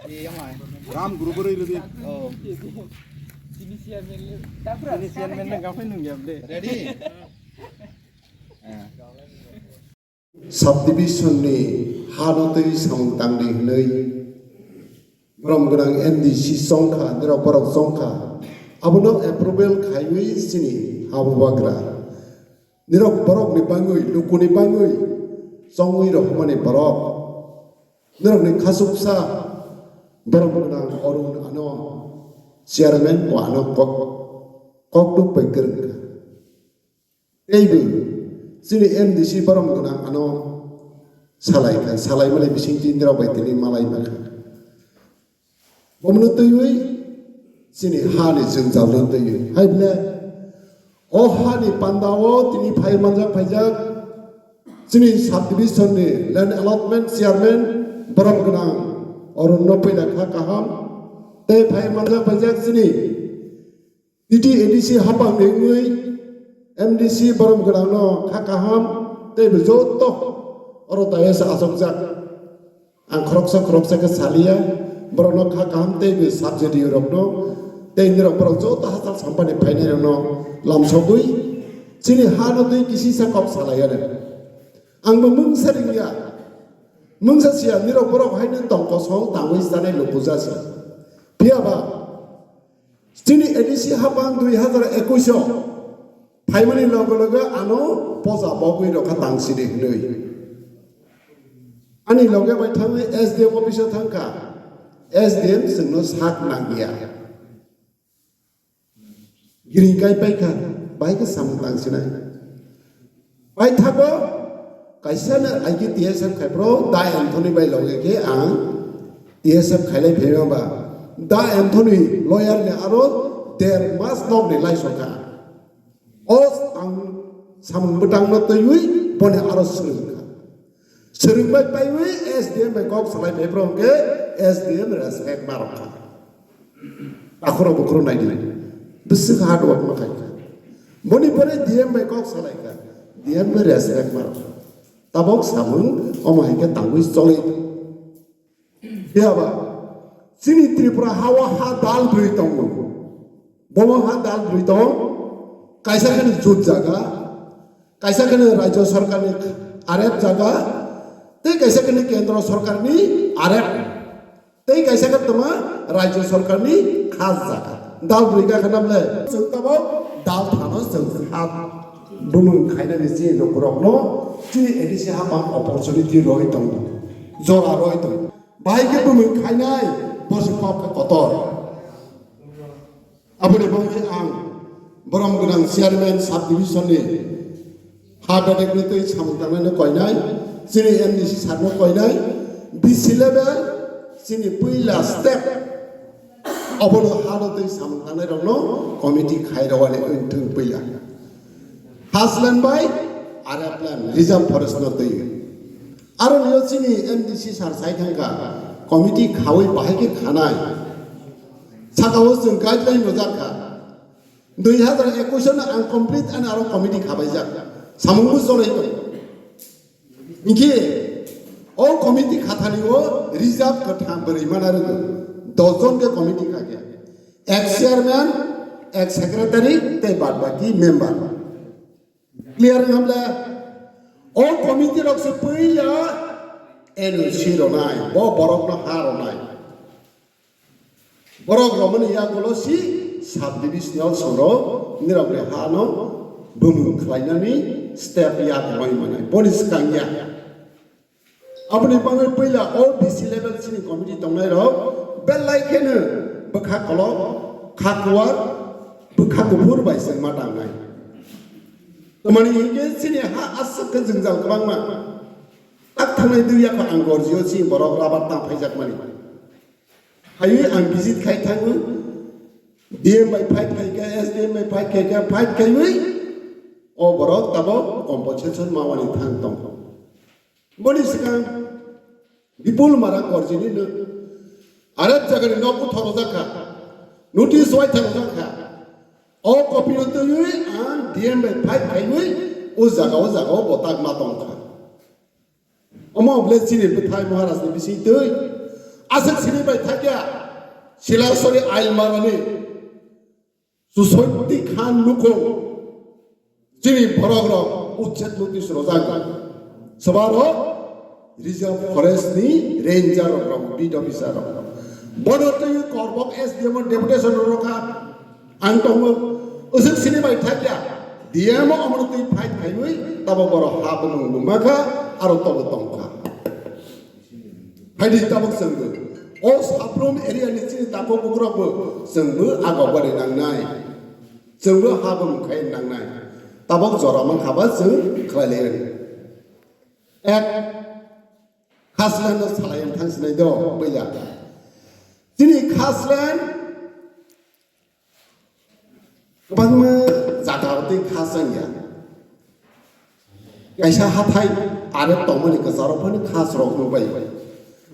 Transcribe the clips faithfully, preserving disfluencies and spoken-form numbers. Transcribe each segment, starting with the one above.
Ram guru bwrwi rwdi. Oh. Chini chairman le, chini chairman le gaphai nung yam de. Ready? Subdivision ni ha no twi samung tangdi hwnwi borom gwnang M D C chongkha, nirok borok chongkha. Abono approval khaiwi chini ha bubagra. Nirok borokni bangwi, lukuni bangwi chongwi rohormani borok. Nirokni khasuksa borom gwnang Arun ano chairman bo ano kok, kokduk bai kwrwngkha. Teibo chini M D C borom gwnang ano salaikha, salaimani bisingtwi nirok bai tini malai mankha. Bomono twiwi chini hani jwngjalno twiwi. Hai bole, o hani pandao tini phai manjak phaijak chini subdivision ni land allotment chairman borom gwnang Arun no puila kha kaham. Tei phai manjak phaijak chini T T A D C hapang ni wngwi M D C borom gwnang no kha kaham. Tei bo joto oro dais o achukjak. Ang khoroksa khoroksa khe saliya, borokno kha kaham tei bo subsidy rokno, tei nirok borok joto hachal sampani phainai rokno lamsogwi chini ha no twi kisisa kok salai ano. Ang bo mungsa ringya, mungsa siya, nirok borok haino tong kosong tangwi chanai lukuja se. Phiya ba chini A D C hapang dui hazar ekush o phaimani loge loge ano poja bogwi rokha tangsidi hwnwi. Ani loge bai thangwi S D M office o thangkha. S D M chwngno sak nangya. Giri kai paikha, bai khe samung tangsinai. Paithago kaisa no aigi T S F khai bro, Da Anthony bai loge khe ang T S F khailai phaima ba. Da Anthony lawyer ni aro der mas nokni laisokha. O ang samung bwtangno twiwi boni aro swrwngkha. Swrwngbai paiwi S D M bai kok salai phai phro hwnkhe S D M respect ma rwkha. Takhoro bukhoro naidi. Bwswk hard work ma khaikha. Boni pore D M bai kok salaikha. D M bai respect ma rwkha. Tabok samung omo hai khe tangwi choli. Phiya ba chini Tripura ha o ha dal bwrwi tongo. Bomo ha dal bwrwi tong, kaisa kheno jut jaga, kaisa kheno Rajya Sarkarni arep jaga, tei kaisa kheno Kendra Sarkarni arep, tei kaisa khe tongma Rajya Sarkarni khas jaga. Dal bwrwi kha khana bwle chwng tabok dal thano chwng ha bumung khainani chini lukurokno chini A D C hapang opportunity roi tongo, jora roi tongo. Bahai khe bumung khainai bosi kok khe kotor. Aboni bagwi ang borom gwnang chairman subdivision ni ha bedek ni twi samung tangnai no koinai, chini M D C sir no koinai, B C level chini puila step obono ha no twi samung tangnai rok no committee khai rwani wng thung puila. First line bai R F line reserve forest no twi. Aro nio chini M D C sir sai thangkha, committee khawi bahai khe khanai. Saka o chwng guideline rwjak kha. Dui hazar ekush no ang complete ani aro committee khabaijak. Samung bo chonai tong. Hinkhe o committee khathani o reserve kwthang bwrwi mana rwgo. Dos jon khe committee kha khe. Ex chairman, ex secretary, tei bad baki member. Clear wngkha bwle? O committee rok se puila N O C rwnai, bo borok no ha rwnai. Borok romani yagulo si subdivisional soro nirok ni ha no bumung khlainani step ya kwmai manai. Boni swkang ya. Aboni bagwi puila o B C level chini committee tongnai rok belai kheno bwkha kolok, kha kuar, bwkha kuphur bai se ma tangnai. Tamani hinkhe chini ha aswk khe jwngjal kwbangma. Tak thangnai dui yakho ang gorjio chini borok rabar tang phaijakmani. Haywi ang visit khai thango. D M bai fight khai kha, S D M bai fight khai kha, fight khaiwi o borok tabok compensation mawani thang tong. Boni swkang Bipul Mara Gorjini no arep jagani nok buthor rojak kha, notice wai thang rojak kha. O copy no twiwi ang D M bai fight khaiwi o jaga o jaga o botak ma tong kha. Omo bwle chini bwthai Maharaj ni bising twi. Aswk sini bai thakya, Silasori Ailmarani, Susotti Khan Lukhung, chini borok rok uchet notice rojak. Swbaro Reserve Forest ni ranger rok, beat officer rok. Bono twi Korbok S D M o deputation rokha. Ang tongo, usuk sini bai thakya. D M o omono twi fight khaiwi, tabo borok ha bumung bumaka, aro tobo tongkha. Haidi tabuk chwngbo. O Sabrum area ni chini takhuk bukrok bo chwngbo agok bari nangnai. Chwngbo ha bumung khai nangnai. Tabuk jora mankha ba chwng khlai lai. Ek, Khasland no salai ang thang sinai do, puila. Chini Khasland kwbangma jaga o tei khas wngya. Kaisa hathai are tongmani kwcharo phano khas rok nubai.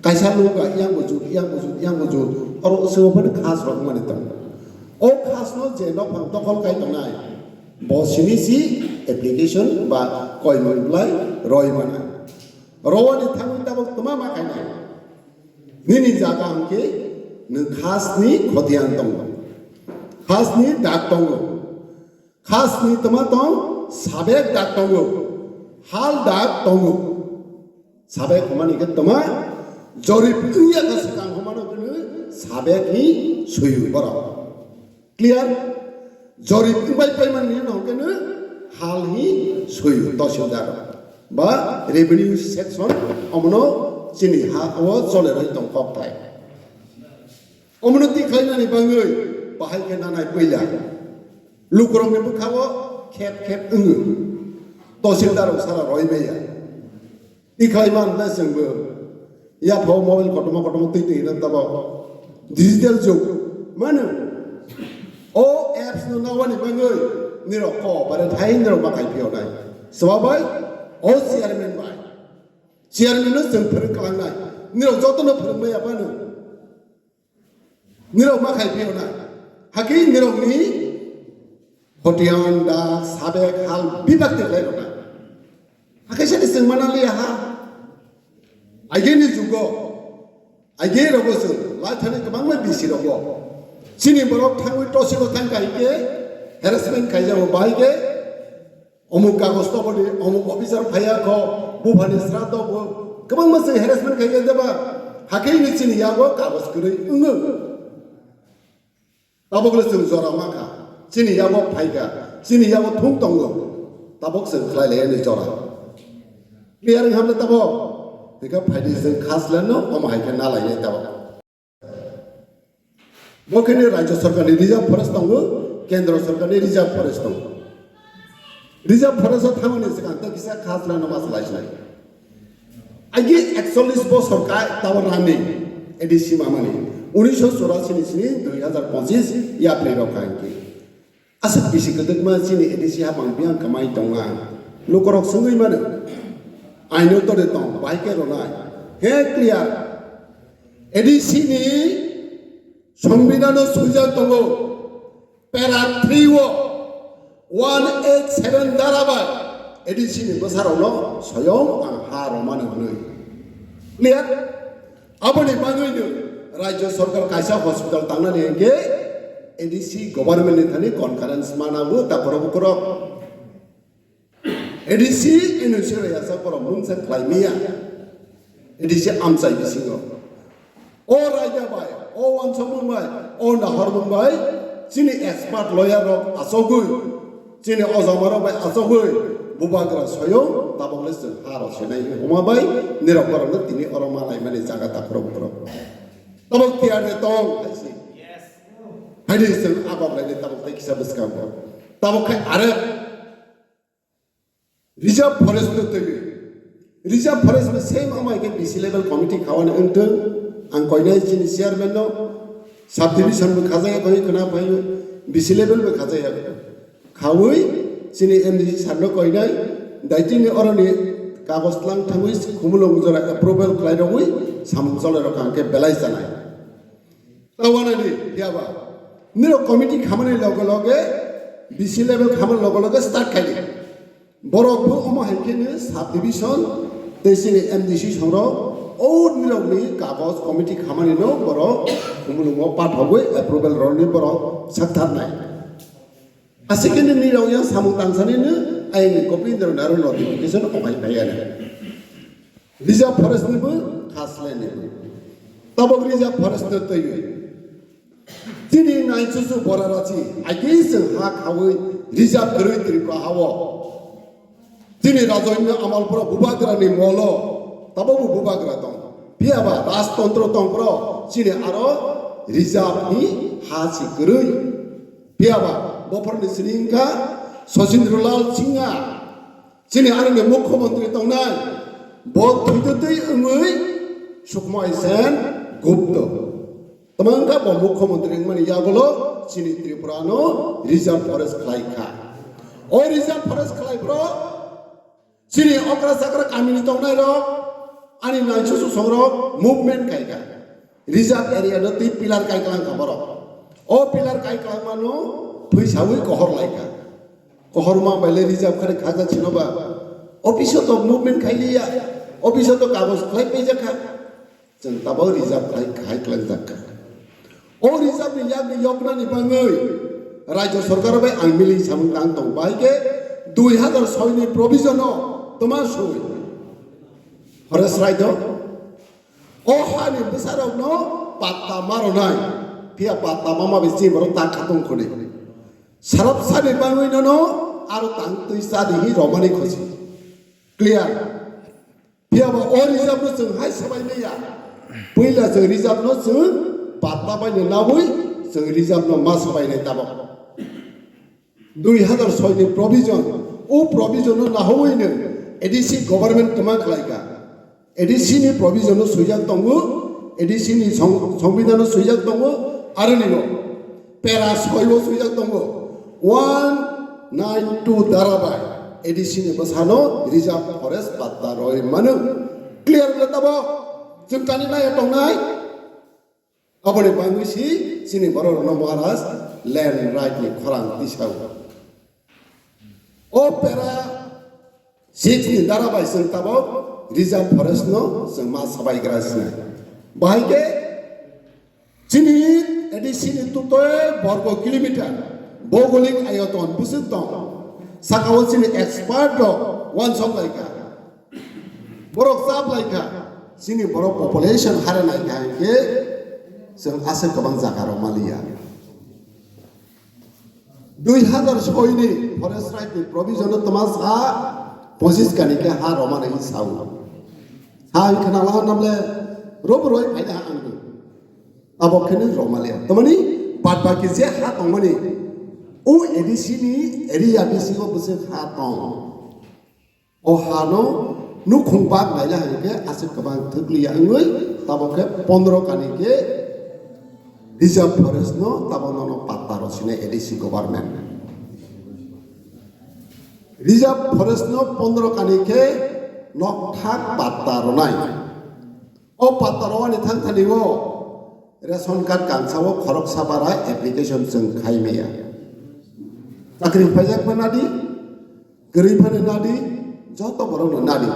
Kaisa luga yang buju, yang buju, yang buju, oro swngo phano khas rok mani tongo. O khas no je nokhang dokhol kai tongnai, bo sini si application ba koimung blai roi mana. Rowani thangwi tabuk tma ma khainai. Nini jaga hwnkhe nwng khasni khotiyan tongo. Khasni dak tongo. Khasni tma tong, sabek dak tongo. Hal dak tongo. Sabek hwnmani khe tma, jorib wngya kha swkang hwnmano hwno sabek hi suyu borok. Clear? Jorib wngbai paimani no hwnkhe no hal hi suyu tahsildar ba revenue section omono chini ha o chole roi tong kok thai. Omono twi khlainani bangwi bahai khe nanai puila. Lukurokni bwkhao khep khep wngo. Tahsildar rok sara roi maya. Tikhlai man le chwngbo. Yaphao mobile kotorma kotorma twi twi hino tabo. Digital jug. Mano. O apps no nawani bagwi nirok ko bare thai nirok ma khai pio nai. Swabai o chairman bai. Chairman no chwng phwrwng klang nai. Nirok joto no phwrwng maya bano. Nirok ma khai pio na. Hakhe nirok ni hotiyan da sabek hal bibak te lai rok na. Hakhe sani chwng mana liya ha. Aige ni jugo. Aige rogo chwng lai thani kwbangma bisi rogo. Chini borok thangwi tosi bo thang kai ke harassment khai jabo bai ke. Omuk kagoj tobodi, omuk officer phaiya kho, buphani sra tobo, kwbangma chwng harassment khai ya deba, hakhe ni chini yago kagoj kwrwi wngo. Tabok le chwng jora ma kha, chini yago phai kha, chini yago thung tongo, tabok chwng khlai lai ni jora. Clear wng hamle tabok, hika phaidi chwng khas le no, omo hai khe na lai nai tabok. Bo khe ni Rajya Sarkar ni Reserve Forest tongo, Kendra Sarkar ni Reserve Forest tongo. Reserve Forest o thangmani swkang tei kisa khas lano ma salai sinai. Agi ekchollis bosor kai tabo running A D C mamani. Unisho churasi ni sini dui hazar pochis yapri rok kai ki. Aswk bisi kwdwkma chini A D C hapang biyang kwmai tonga. Lukorok swngwi mano. Aino tore tong, bai khe rwnai. He clear. A D C ni Songbidhano swijak tongo. Para three o one eight seven dara bai A D C ni bwsarokno soyong ang ha romani hwnwi. Clear? Aboni bagwino Rajya Sarkar kaisa hospital tangnani hwnkhe A D C government ni thani conference mana bo takhorok bukhorok. A D C N O C rayasa borok mungsa khlai maya. A D C amchai bisingo. O raida bai, o wansokmung bai, o nahormung bai, chini expert lawyer rok achogwi, chini ojama rok bai achogwi, bubagra soyong, tabok le chwng ha rok senai hwnma bai, nirok borok no tini oro malai mani jaga takhorok borok. Tabok tiyar de tong, hai si. Hai de chwng abok lai de tabok tei kisa bwskang bo. Tabok khai are Reserve Forest no twi. Reserve Forest no same amai khe B C level committee khawani wngtwng. Ang koinai chini chairman no subdivision bo khajaya koi khna phai B C level bo khajaya. Khawi chini M D C sir no koinai daitini oroni kagoj tlang thangwi khumulwng jora approval khlai rogwi samung cholai rok ang khe belai chanai. Tawanani yaba. Nirok committee khamani loge loge, B C level khamani loge loge start khaidi. Borok bo omo hai khe ni subdivision tei chini M D C songrok O nirokni kagoj committee khamani no borok khumulungo pathogwi approval rwni borok saktharnai. Asikhe nirok yang samung tangsani no ayang ni copy nirok naro notification opai phaiya na. Reserve forest ni bo khasle ni bo. Tabok reserve forest no twiwi. Chini nainsusu borarachi, agei chwng ha khawi reserve kwrwi Tripura hao. Chini rajoinno amal pura bubagrani molo, tabokbo bubagra tong. Phiyaba rajtontro tong pura chini aro reserve ni ha si kwrwi. Phiyaba bophorni sini wngkha Sachindralal Singha. Chini aroni mukhyamantri tongnai, bo thwitwtwi wngwi Sukhmoy Sen Gupta. Tamo wngkha bo mukhyamantri wngmani yagulo chini Tripura no reserve forest khlai kha. O reserve forest khlai bro chini okra chakra kamini tongnai rok ani nainsusu songrok movement kai kha. Reserve area no twi pillar kai klang kha borok. O pillar kai klang mano phuisawi kohor lai kha. Kohorma bai le reserve khani khajak sino ba. Office o to movement khai liya. Office o to kagoj khlai paijak kha. Chwng tabok reserve khai khai klang jak kha. O reserve ni yak ni yokna ni bangwi Rajya Sarkar bai ang mili samung tang tong bai khe dui hazar soi ni provision o toma soi. Forest right o O hani bwsarokno patta maronai, phiya patta mama bisi borok ta khatung khoni. Sarap sani bangwi nono aro tang twi cha di hi romani khosi. Clear? Phiya ba o reserve no chwng hai sabai maya. Puila chwng reserve no chwng patta bai no nawi chwng reserve no ma sabai nai tabok. Dui hazar soi ni provision, o provision no nahowino A D C government toma khlai kha. A D C ni provision no swijak tongo, A D C ni song-, songbidhan no swijak tongo, aroni no para soi o swijak tongo, one nine two darabai A D C ni bwsano reserve forest patta roi mano. Clear le tabo? Chwng tani nai tongnai. Aboni bangwi si chini borok rokno Maharaj land right ni khorang tisao. O para six ni dara bai chwng tabok reserve forest no chwng ma sabai gra sinai. Bahai khe chini A D C ni tutoi borgo kilometer bogolik ayoton bwswk tong. Saka o chini expert rok uansuk lai kha. Borok chap lai kha, chini borok population hare nai kha hinkhe chwng aswk kwbang jaga rok maliya. Dui hazar soi ni forest right ni provision no toma sa pochis kani khe ha romani sao. Ha hinkhe nangla namle rob roi phaida ha ang. Abo khe no romaliya. Tamani bad baki je ha tongmani o A D C ni area bisingo bwswk ha tong. O hano nukhung bak naila hinkhe aswk kwbang thwkliya wngwi tabok khe pondro kani khe reserve forest no tabok nono patta rw sinai A D C government. Reserve forest no pondro kani khe nokthak patta rwnai. O patta rwani thangthani o ration card kangsa o khoroksa bara application chwng khai maya. Chakri paijak ma nadi, kwrwi phano nadi, joto borok no nadi.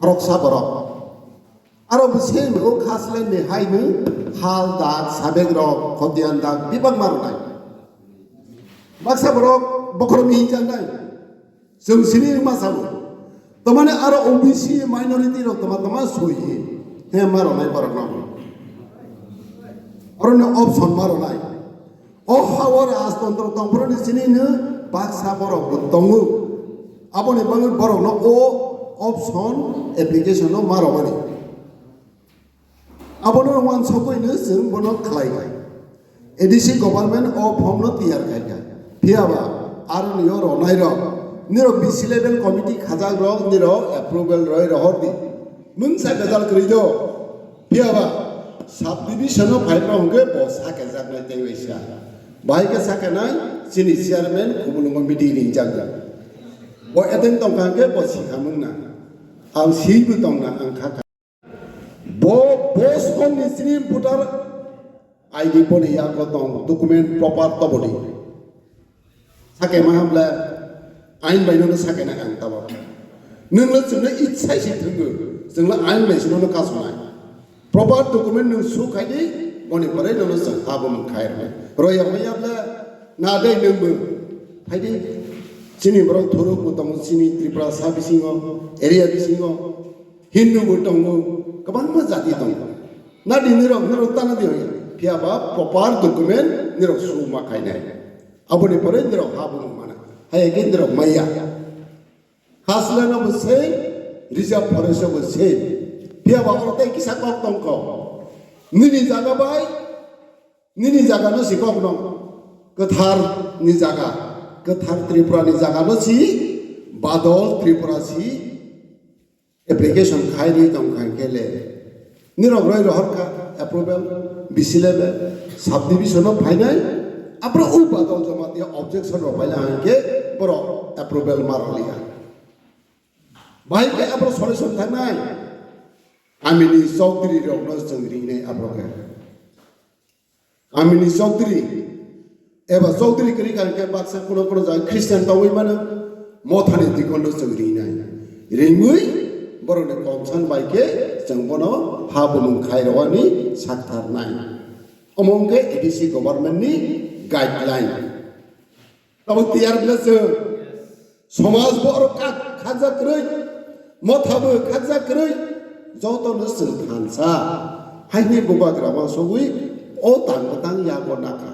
Khoroksa borok. Aro bo same o khasle ni hai no hal dak, sabek rok, khotiyan dak, bibak ma rwnai. Baksa borok bokhorok ni hinjak nai. Chwng sini ma sabo. Tamani aro O B C minority rok tama tama soi hi. He ma rwnai borok no. Aro no option ma rwnai. O ha o rajtontro tongphuru ni sini no baksa borok bo tongo. Aboni bagwi borok no o option application no ma rwmani. Abono wansugwi no chwng bono khlai kha. A D C government o form no tiyar khai kha. Phiya ba aroni o ronai rok nirok B C level committee khajak rok nirok approval roi rohor di. Mungsa gajal kwrwi do. Phiya ba subdivision o phai rok hwnkhe bo sakhe jaknai tei waisa. Bahai khe sakhe nai chini chairman khumulwngo meeting ringjak. Bo eteng tongkha hwnkhe bo sikha mungna. Ang swiwi tongna ang kha kha. Bo, bo song ni sini voter I D boni yago tong document proper tobodi. Sake ma hamle ain bai no sake na ang tabo. Nung le chwngno itsai si thungo. Chwngla ain bai sino no kasonai. Proper document nwng su khai di, boni pore nono chwng ha bumung khai rwnai. Roya maya ble na dei nwng bo. Phai di. Chini borok thorok bo tongo, chini Tripura sa bisingo, area bisingo. Hindu bo tongo, kwbangma jati tongo. Na di nirok, nirok tana di hoi. Phiya ba proper document nirok su ma khainai. Aboni pore nirok ha bumung mana. Haya khe nirok maya. Khasla no bo same, reserve forest bo same. Phiya ba oro tei kisa kok tong kho. Nini jaga bai, nini jaga no si kok no. Kwthar ni jaga, kwthar Tripura ni jaga no si, badol Tripura si application khai ri tong kha khe le. Nirok roi rohor kha approval, B C level, subdivision no phainai, abro u badol joma tiya objection rok paila hangke borok approval ma rwliya. Bahai khe abro solution thangnai. Amini chowdhury rokno chwng ringnai abro khe. Amini chowdhury eba chowdhury kwrwi kha hwnkhe baksa kuno kuno jaga Christian tongwi mano, mothani dikonno chwng ringnai. Ringwi borokni kongsan bai khe chwng bono ha bumung khairogani saktharnai. Omo wngkhe A D C government ni guideline. Abo tiyar bwlai chwng somaj bo oro kak-, khakjak kwrwi, motha bo khakjak kwrwi, jotono chwng thansa. Haini bubagra uansugwi o tang bwtang yago nakha.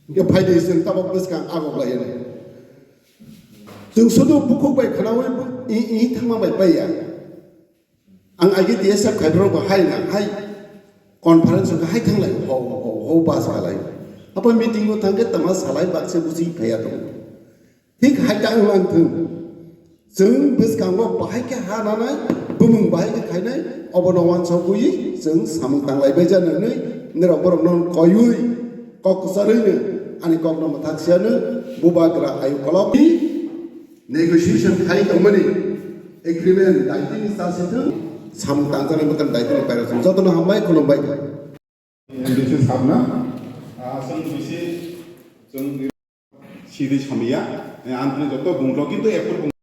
Hwnkhe phaidi chwng tabok bwskang agok lai hwnwi. Chwng sudu bukhuk bai khwnaui bu-, i-, i thangma bai paiya. Ang agi D S F khaibrok bo hai na, hai conference wngkha, hai thanglai, ho, ho, ho, bus khalai. Apa meeting o thangkhe tama salai baksa busi phaiya tongo. Thik hai ta wng lang thung. Chwng bwskango bahai khe ha nanai, bumung bahai khe khainai, obono uansugwi chwng samung tanglai bai jani hwnwi, nirok borokno koiwi, kok kwcharwino, ani kokno mwthak siyano, bubagra ayu kolok. Negotiation khai tongmani agreement daitini chasi thung, samung tangjaknai mwkhang daitini pairok thung. Jotono hambai, khulumbai. M D C sabna, ah, chwng bisi, chwng sidi samiya, eh, ang joto bunglo kintu apple bung-